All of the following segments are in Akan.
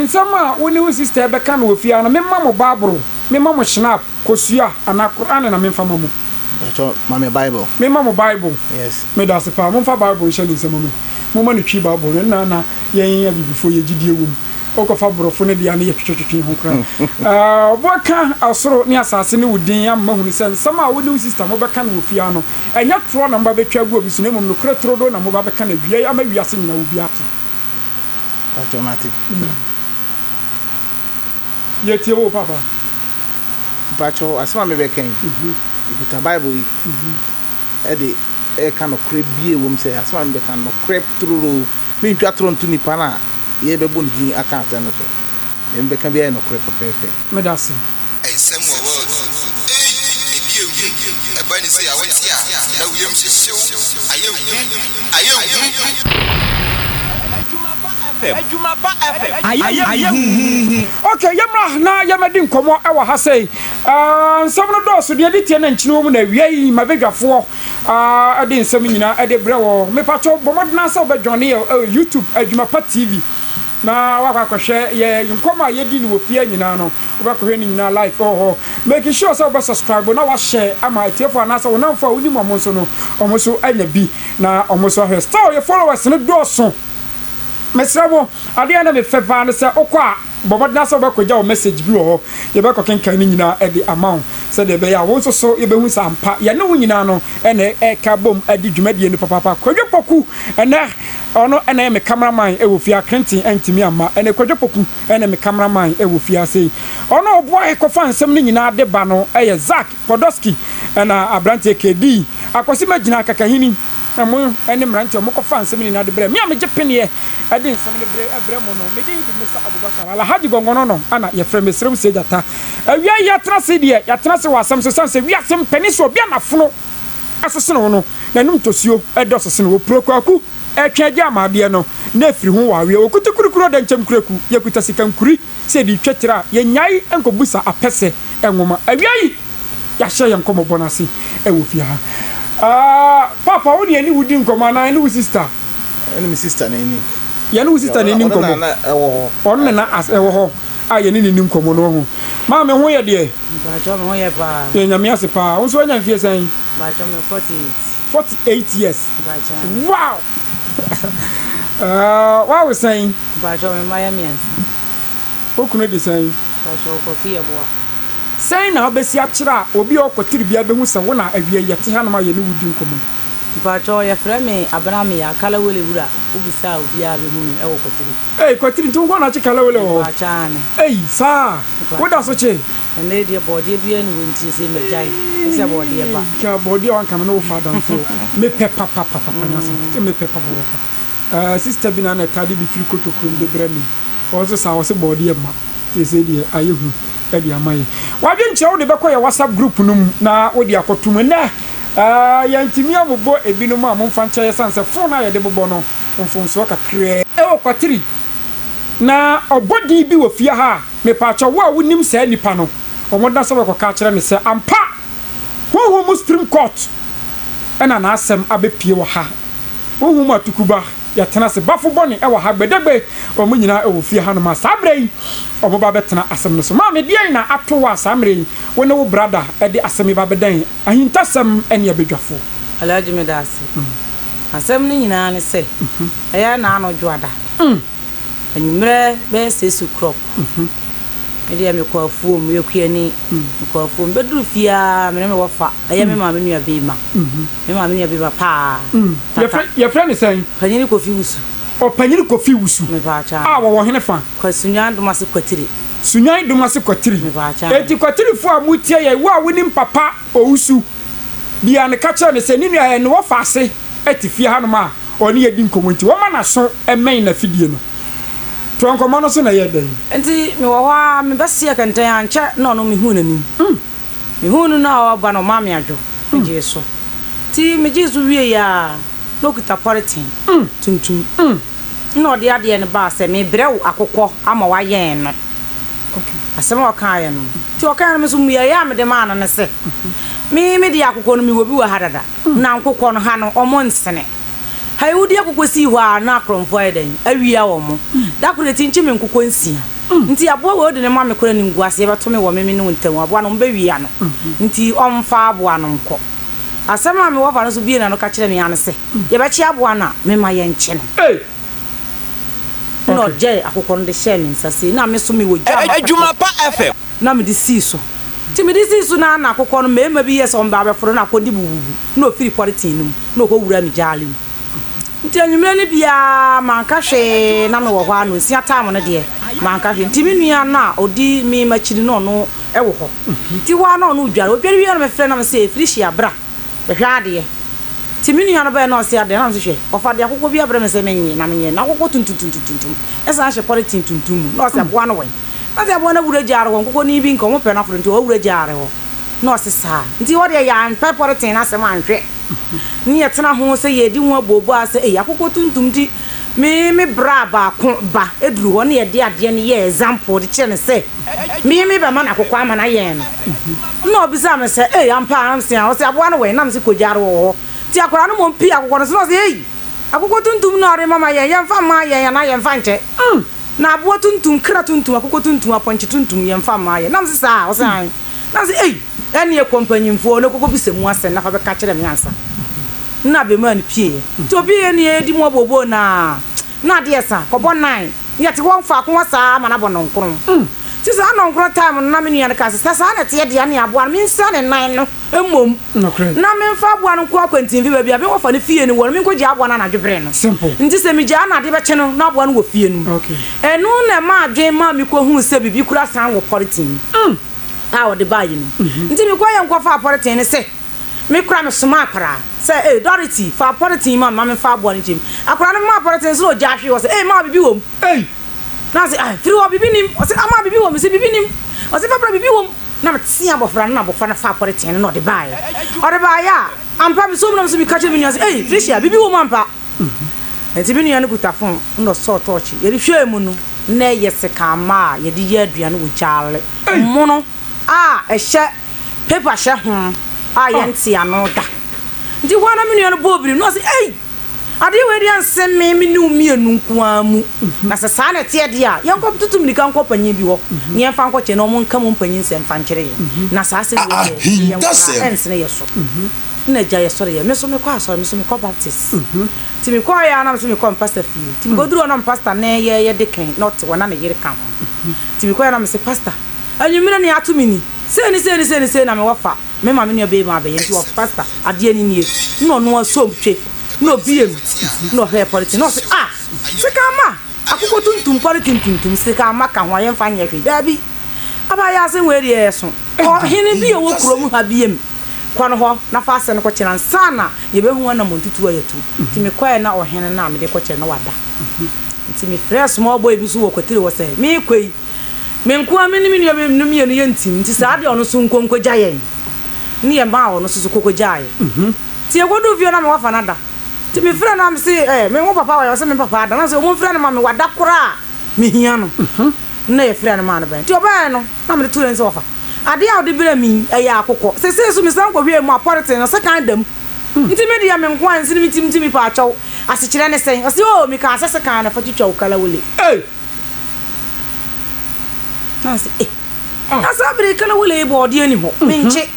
Nsɛm a wo ne wo sister bɛka no wɔ fie ha no, memma mo Bible, memma mo Schnapp, kosua, anaa Qur'aan na memfa ma mo? Mpakyɛw, ma me Bible. Memma mo Bible? Yes. Meda ase paa. Momfa Bible nhyɛ ne nsam ma me. Momma no Twi Bible no. Ɛnna na yɛn Abibifoɔ yɛ gyidie wɔ mu. Wokɔfa Borɔfo no deɛ a, ne yɛ twetwetwetwe ho koraa. Ɔboa ka ɔsoro ne asase ne wo din ama mahunu sɛ nsɛm a wo ne wo sista mobɛka no wɔ fie ha no, ɛnyɛ torɔ na moba bɛtwa agu obi so na mmom nokorɛ turodoo na moba bɛka no awiei ama wiase nyinaa obiara ate. Pakyɛ mate. Yɛtie wo papa. Mpakyɛw asɛm a mebɛka yi, mekuta Bible yi de reka nokorɛ bie wɔ mu sɛ asɛm a mebɛka no nokorɛ tororoo, mentwa torɔ nto nipa no a yɛrebɛbɔ ne din aka asɛm no so. Deɛ mebɛka biara yɛ nokorɛ pɛpɛɛpɛ. Medase. Nsɛm wɔ world ei ebi yɛ hu ɛba ne sei a wote a na wo yam hyehye wo ayɛ hu ayɛ hu. Ayɛ huhuuhu. Ok yɛmmra na yɛmmɛdi nkɔmmɔ wɔ ha sei. Ah, nsɛm no dɔɔso, deɛ ɛdi tie na nkyene wɔ mu na awiei mabadwafoɔ ah, de nsɛm nyinaa de brɛ wɔ. Mepakyɛw bɔ mmɔden ara sɛ wobɛjoine yɛ wɔ YouTube Adwuma Pa TV na woakɔ akɔhwɛ yɛ nkɔmmɔ a yɛdi no wɔ fie nyinaa no, wobɛkɔhwɛ ne nyinaa live wɔ hɔ. Make sure sɛ wobɛ subscribe na wahyɛ ama atiefoɔ anaasɛ wo nnamfo a wonim wɔn nso no, wɔn nso anya bi na wɔn nso ahwɛ. Still yɛ followers no dɔɔso. Mesrɛ mo, adeɛ a na mefɛ paa ne sɛ wokɔ a, bɔ mmɔden ara sɛ wobɛkɔgya wo message bi wɔ hɔ. Yɛbɛkɔkenkan ne nyinaa de ama wo sɛdeɛ ɛbɛyɛ a wo nso so yɛbɛhu sɛ ampa yɛne wo nyinaa no na ɛreka bom adi dwumadie no papaapa. Kwadwo Poku, ɛnnɛ ɔno na ɛyɛ me camera man wɔ fie ha. Clinton antumi amma. Ɛnnɛ Kwadwo Poku ne me camera man wɔ fie ha sei. Ɔno a ɔboa yɛ kɔfa nsɛm no nyinaa de ba no yɛ Zack Podosky ɛna aberanteɛ KD Akwasi Magyina Kakahini. Mo ne mmeranteɛ a wɔkɔfaa nsɛm no nyinaa de brɛɛ me a megye peneɛ de nsɛm no brɛ mo no, me din de Musa Abubakar. Alhaji Gɔngɔnɔnɔ na yɛfrɛ me, mesrɛ wo sie gyata. Awia yi yɛatena ase deɛ, yɛatena ase wɔ asɛm so ɛsiane sɛ wiase mpɛne sɛ obi a n'afono so sene wo no, n'anom ntosuo dɔso sene wo. Puro Kwaku retwe agye ama adeɛ no na ɛfiri ho wɔ aweɛ. Wɔkuta kurikuri ɔdɛnkyɛm kuraku, yɛkuta sika nkuri. Sɛ yɛde retwa tiri a, yɛnnyae nkɔbisa apɛsɛ nwoma. Awia yi, yɛahyɛ yɛn nkɔmmɔbɔ no ase wɔ fie ha. Ah, Paapa, wo ne yɛne wo di nkɔmmɔ anaa yɛne wo sista? Ɛne me sista na ɛni. Yɛne wo sista na ɛni nkɔmmɔ. Ɔno na na ɛwɔ hɔ. Ɔno na na ɛwɔ hɔ a yɛne no ni nkɔmmɔ no, wahu. Maame, ho yɛ deɛ? Mpakyɛw, me ho yɛ paa. Yɛ Nyame ase paa. Wo nso woanya mfeɛ sɛn? Mpakyɛw, me 48. 48 years. Mpakyɛw. Wow! Ah, woawo sɛn? Mpakyɛw me mma yɛ miɛnsa. Wo kunu de sɛn? Mpakyɛw Kwaku Yeboah. Sɛn na wobɛsi akyerɛ a obi a ɔkɔ tiri biara bɛhu sɛ wo na awia yi yɛte hanom a yɛne wo di nkɔmmɔ yi? Mpakyɛw yɛfrɛ me Abena Mea, Kalawele wura, wo bisa a obiara bɛhu me ɛwɔ Kwatiri. Ei Kwatiri nti wo nko na akye Kalawele wɔ hɔ? Mpakyɛw aane. Ei saa? Wo da so kye? Ɛnɛ deɛ bɔɔdeɛ biara nni hɔ nti seesei magyae, gye sɛ bɔɔdeɛ ba. Nka bɔɔdeɛ a anka me ne wo fa adamfo, mepɛ papapapa nyɛ asɛm ketewa, mepɛ papapapa. Eh sister bi na na ɛtaa de bi firi kotokurom de brɛ me. Ɔno nso saa ɔse bɔɔdeɛ mma. Seesei deɛ ayɛ hu de ama yɛn. W'adwenkyerɛ wode bɛkɔ yɛn WhatsApp group no mu na wode akɔto mu. Ɛnnɛ eh yɛntumi ammobɔ ebinom a momfa nkyɛ yɛn ɛsiane sɛ phone a yɛde bobɔ no mfomsoɔ kakraa. Ɛwɔ Kwatiri na ɔbɔ din bi wɔ fie ha a mepaakyɛw wo a wonim saa nipa no bɔ mmɔden sɛ wobɛkɔka akyerɛ no sɛ ampa Honhom mu Supreme Court na n'asɛm abɛpue wɔ ha. Honhom mu atukuba, yɛtena ase. Bafo bɔne wɔ ha, gbedegbe, wɔn nyinaa wɔ fie hanom a saa berɛ yi wɔba bɛtena asɛm no so. Maame, deɛn na ato wo a saa mmerɛ yi wo ne wo brada de asɛm yi ba bɛdan ahintasɛm ne abadwafoɔ? Alhaji meda ase. Asɛm no nyinaa ne sɛ, ɛyɛ naano dwoada, anwummerɛ bɛyɛ six o'clock, me deɛ mekɔ afuom, meyɛ kuani, mekɔ afuom, bɛduru fie ara me ne me wɔfa, ɛyɛ me maame nua beema, Me maame nua bi ba paa. Tata. Yɛfrɛ no sɛn? Panyini Kofi Wusu. Ɔpanyini Kofi Wusu. Mepaakyɛw. A wɔwɔ hene fa? Kwa Sunyan Domase Kwatiri. Sunyan Domase Kwatiri. Mepaakyɛw. Enti Kwatirifoɔ a motie yɛn, wo a wonim Papa Owusu biara no, ka kyerɛ no sɛ ne nua ne wɔfa ase te fie hanom a ɔne yɛn di nkɔmmɔ nti, wɔmma n'aso mmɛn n'afidie no. Toa nkɔmmɔ no so na ɛyɛ dɛn? Enti mewɔ hɔ ara, mebɛseɛ kɛntɛn, ankyɛ na ɔno mehuu n'anim. Mehuu no no a ɔreba no, ɔmaa me adwo. Megyee so. Nti megyee so wieeɛ a, na ɔkuta pɔleten tuntum. Nna ɔde adeɛ no baa sɛ, Merebrɛ wo akokɔ ama woayɛn no. Asɛm a ɔkaeɛ no. Nti ɔkaeɛ no, me nso mmuaeɛ a mede maa no ne sɛ, Me, me deɛ akokɔ no, mewɔ bi wɔ ha dada. Na nkokɔ no, ha no, wɔnsene. Ha yi, wode akokɔ sii hɔ a, na akorɔmfoɔ ayɛ dɛn? Awia wɔn. Da koro, yɛkyinkyin me nkokɔ nsia. Nti aboa wei wode no ma me koraa animguaseɛ bɛto me wɔ me me ne wo ntam. Aboa no wɔbɛwia no. Nti ɔmfa aboa no nkɔ. Asɛm a me wɔfa no nso buee n'ano ka kyerɛɛ me ara ne sɛ, yɛbɛkye aboa no a, memma yɛnkye no. Ɛnna ɔgyɛɛ akokɔ no de hyɛɛ me nsa sei, na me nso mewɔ gya a mapɛtɛ na mede sii so. Nti mede sii so no ara na akokɔ no, mmarima bi yɛɛ sɛ wɔbɛba abɛforo no akɔdi bububu, na ɔfiri pɔleten no mu na ɔkɔwuraa me gyaale mu. Nti anwummerɛ no biara manka hwee, na mewɔ hɔ ara nonsia time no deɛ manka hwee. Nti me nua no a ɔdi me m'akyiri no ɔno wɔ hɔ. Nti hɔ ara na ɔno redware, ɔdware wieɛ na mefrɛ no na mese Felicia bra bɛhwɛ adeɛ. Nti me nua no baeɛ na ɔse adɛn na mese hwɛ ɔfa de akokɔ bi abrɛ me sɛ menye na menyɛ no akokɔ tuntuntuntuntum ɛsan hyɛ pɔleten tuntum mu na ɔse aboa no wɛn na ɔse aboa no awura gyaare hɔ nkokɔni bi nka ɔmo pɛ no aforo nti ɔwura gyaare hɔ na ɔse saa nti hɔ deɛ yɛampɛ pɔleten no asɛm anhwɛ ne yɛtena ho sɛ yɛdi ho abooboo a sɛ ei akokɔ tuntum nti me me bra baako ba duru hɔ ne yɛde adeɛ no yɛ example de kyerɛ no sɛ me me bɛma no akokɔ ama no ayɛn no na ɔbisaa me sɛ ei ampa a mse a ɔse aboa no wɛn na mese kɔgya no wɔ hɔ nti akwadaa no mmom pii akokɔ no so na ɔse ei akokɔ tuntum na ɔde mama yɛn yɛmfa mma yɛn anaa yɛmfa nkyɛ na aboa tuntum kra tuntum akokɔ tuntum apɔnkye tuntum yɛmfa mma yɛn na mese saa ɔse ae Na ɔse, Ei, ɛneɛ kɔ mpanyimfoɔ hɔ na kɔkɔbisa mu asɛm na fa bɛka kyerɛ me ansa. Nna abarimaa no pieeɛ. Nti ɔpieeɛ no yɛredi mu abooboo no ara, na adeɛ sa, kɔbɔ nine. Yɛte hɔ faako hɔ saa ara ma no abɔ nnɔnkron. Nti saa nnɔnkron time no na me nua no kaa sɛ, sɛ saa na ɛteɛ deɛ ɛneɛ aboa no mensua ne nan no mmom na memfa aboa no nkɔ akwantinfi baabi a me wɔfa no fie no wɔ no, menkɔgyaa aboa no anadwo berɛ no. Nti sɛ megyaa no a adeɛ bɛkye no na aboa no wɔ fie no mu. Ɛno na ɛmaa adwene maa mekɔhuu sɛ biribi koraa san wɔ pɔleten mu. a ɔde baeɛ no mu. Nti mekɔeɛ nkɔfaa pɔleten no sɛ me koraa mesomaa akwadaa sɛ ee Dorothy fa pɔleten ma me ma memfa aboa no nkyɛm. Akwadaa no maa pɔleten so na ɔgyaa hwee hɔ sɛ ee maa biribi wɔ mu. Ei! Na ɔse ah firi hɔ biribi nim. Ɔse ah maa biribi wɔ mu. Mese biribi nim. Ɔse fa bra biribi wɔ mu. Na metea abɔfra no na abɔfra no faa pɔleten no na ɔde baeɛ. Ɔde baeɛ a ampa mesoo mu na me nso meka kyerɛɛ me nua sɛ ei Felicia biribi wɔ mu ampa. Enti me nua no kuta fon na ɔsɔɔ tɔɔkye. Yɛde hwɛɛ mu no, na ɛyɛ sekamma a yɛde yɛ aduane wɔ gyaale mono a ɛhyɛ paper hyɛ ho a yɛnte ano da. Nti hɔ ara na me nua no bɔɔ birim na ɔse, Ei! Adeɛ wei deɛ nse me, me ne wo mmienu nko ara mu. Na sɛ saa na ɛteɛ deɛ a, yɛnkɔtutu mmirika nkɔ panin bi hɔ na yɛmfa nkɔkyerɛ na wɔnka mu mpanyinsɛm mfa nkyerɛ yɛn. Na saa asɛm wei deɛ, ɛyɛ nkwadaa, ɛnsene yɛn so. Nna agya yɛsɔre yɛ, me nso mekɔ asɔre, me nso mekɔ Baptist. Nti mekɔɔeɛ ara na me nso mekɔ me pastor fie. Nti mekɔduruu hɔ na me pastor ne yɛɛyɛ deacon na ɔte hɔ na ne yere ka ho. Nti mekɔɔeɛ na mese, Pastor, anwummerɛ nea ato me ni, sei ne sei ne sei ne sei na mewɔ fa me ma me nua barima abɛyɛ nti wɔ pastor adeɛ no nie. Nna ɔno asɔ mu twe, nna ɔbue mu, nna ɔhwɛɛ pɔleten na ɔse, ah, sekamma, akokɔ tuntum, pɔleten tuntum, sekamma ka ho a yɛmfa nyɛ hwee, daabi. Abaayewa se wei deɛ ɛso. Ɔhene bi a ɔwɔ kurom ha biam, kɔ no hɔ na fa asɛm no kɔkyerɛ no ansa na yɛbɛhu anammɔntutuo a yɛatu. Nti mekɔeɛ na ɔhene no a mede kɔkyerɛ no wada. Nti mefrɛɛ small boy bi nso wɔ Kwatire hɔ sɛ, merekɔ yi, me nko ara me ne me nua no mmienu yɛntim, nti saa deɛ ɔno nso nkɔ nkɔgya yɛn. Ne yɛmaa ɔno nso so kɔkɔgyaa yɛn. Nti yɛkɔduu fie hɔ na me wɔfa no ada. Nti mefrɛɛ no a mese, eh, me wo papa wɔ he? Ɔse me papa ada. Na mese, momfrɛ no ma me, wada koraa a mehia no. Nna yɛfrɛɛ no maa no bae. Nti ɔbaeɛ no, na mede too n'anim sɛ, Wɔfa, adeɛ a wode brɛɛ me yi, ɛyɛ akokɔ. Seesei nso mesan kɔhwɛɛ mu a, pɔleten no, sekan da mu. Nti me deɛ, me nko ara nsene me tirim nti mepaakyɛw, asekyerɛ ne sɛn? Ɔse, Oo, mekaa sɛ sekan no, fa twitwa wo kalawole. Ei! Na mese, Eh, na saa bere yi kalawole yi bɔɔdeɛ nni hɔ, menkye.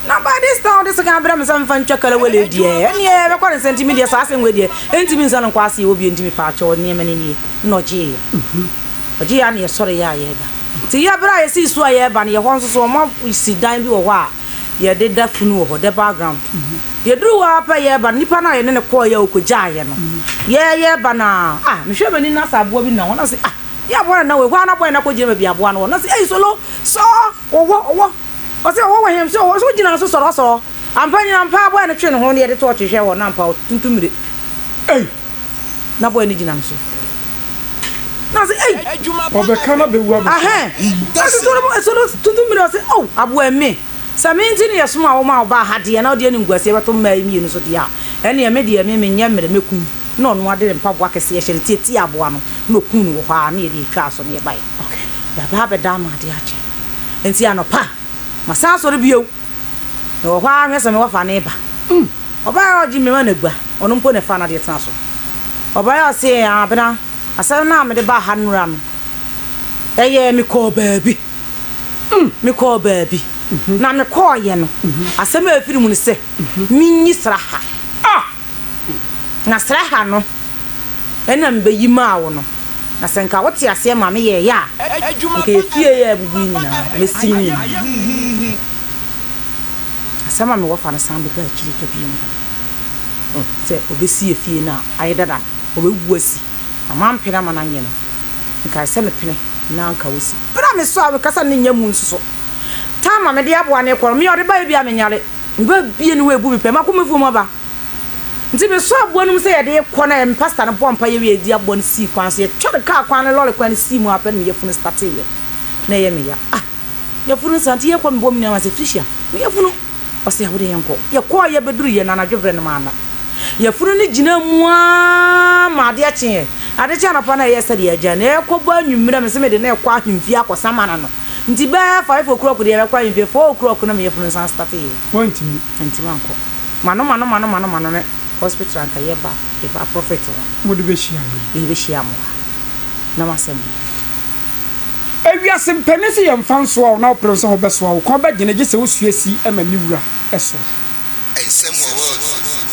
Na by this time wode sekan brɛ me sɛ memfa ntwa kalawole deɛ, ɛnneɛ ɛbɛkɔ ne sɛn? Nti me deɛ, saa asɛm wei deɛ, ɛntumi nsan nkɔ aseɛ hɔ bio, nti mepaakyɛw, nneɛma no nie. Nna ɔgyeeɛ. Ɔgyeeɛ ara na yɛsɔreeɛ a yɛreba. Nti yɛ berɛ a yɛsii so a yɛreba no, yɛ hɔ nso so wɔasi dan bi wɔ hɔ a yɛde da funu wɔ hɔ, dɛbaa ground. Yɛduruu hɔ ara pɛ yɛreba no, nipa no a yɛne no kɔeɛ a ɔkɔgyaeɛ no, yɛ yɛreba no ara, ah, mehwɛɛ m'ani na sɛ aboa bi nam hɔ, na mese, ah, deɛ aboa na nam wɔ yi, hɔ ara na aboa no akɔgyina baabi a aboa no wɔ no, na mese, ei, Solo, sɔɔ, ɔwɔ, ɔwɔ. Ɔse, ɔwɔ wɔ he? Mese, ɔwɔ, ɔse wogyina so sɔrɔ sɔɔ. Ampa nyina ampa aboa no twee ne ho na yɛde tɔɔkye hwɛɛ hɔ na ampa ɔtuntummire. Ei! Na boy no gyina me so. Na ɔse ei! Ɔbɛka na bɛwu abɛhyɛ. Ahɛn! Na ɔse solo solo tuntummire ɔse oh aboa me. Sɛ me nti ne yɛsomaa wo ma wobaa ha deɛ na wode animguaseɛ bɛto mmaa yi mmienu so deɛ a, ɛnneɛ me deɛ me menyɛ mmerɛ mɛku wo. Na ɔno ara de ne mpaboa kɛseɛ hyɛ no tiatiaa aboa no na ɔkuu no wɔ hɔ ara na yɛde twaa so na yɛbaeɛ. Yɛaba abɛda ama adeɛ akye. Enti anɔpa masan asɔre bio. Mewɔ hɔ ara hwɛ sɛ me wɔfa no reba. Ɔbaeɛ a ɔgye me ma no agua, ɔno mpo na ɛfaa n'adeɛ tena so. Ɔbaeɛ a ɔse, Abena, asɛm no a mede baa ha nnora no, Ɛyɛɛ mekɔɔ baabi. Mekɔɔ baabi. Na mekɔeɛ no, asɛm a ɛfiri mu ne sɛ, menyi sraha. Na sraha no na mebɛyi maa wo no. Na sɛ nka wote aseɛ ma meyɛeɛ a, nka efie yi a abubu yi nyinaa, mɛsi ne nyinaa. Asɛm a me wɔfa no san de baa akyiri da bio no, sɛ ɔbɛsi efie no a ayɛ dada no, ɔbɛwu asi. Na mampene amma no anyɛ no. Nkae sɛ mepene na anka osi. Bere a mesɔɔ a mekasa no nnya mu nso so. Time a mede aboa no rekɔ no, me a ɔde baeɛ biara menyare. Me ba bie ne hɔ ebu me pɛ, makɔ m'afuom aba. Nti mesɔɔ aboa no mu sɛ yɛde rekɔ na me pastor no bɔɔ mpaeɛ wie de aboa no sii kwan so. Yɛtwa no kaa kwan no lɔre kwan no sii mu ara pɛ na me yafunu starteeɛ. Na ɛyɛ me ya. Ah! Yafunu saa nti yɛkɔ mebɔɔ me nua ma sɛ Felicia, me yafunu. Ɔse wode yɛnkɔ. Yɛkɔɔ yɛbɛduruiɛ no anadwo berɛ no manna. Yafunu no gyinaa mu ara ma adeɛ kyeeɛ. Ade kyee anɔpa no a ɛyɛɛ sɛdeɛ agyae no. Ɛrekɔbɔ anwummerɛ mese mede no rekɔ ahemfie akɔsama no no. Nti bɛyɛ 5 o'clock deɛ yɛbɛkɔ ahemfie, 4 o'clock na me yafunu no san starteeɛ. Wantumi. Antumi ankɔ. Mano mano mano mano mano ne hospital anka yɛba yɛba prophet hɔ no. Mode bɛhyia me. Yɛbɛhyia mo ha. Na masɛm no. Ewiase mpanin se yɛmfa nsoa wo na wopere wo sɛ wobɛsoa wo kɔn bɛgyene gye sɛ wosua si ma ne wura soa. Nsɛm wɔ world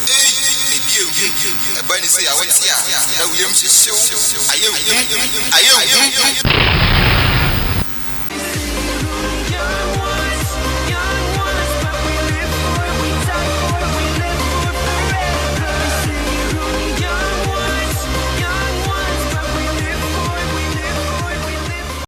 ei ebi ehu ɛba ne sei a wote a na wo yam hyehye wo ayɛ hu ayɛ hu.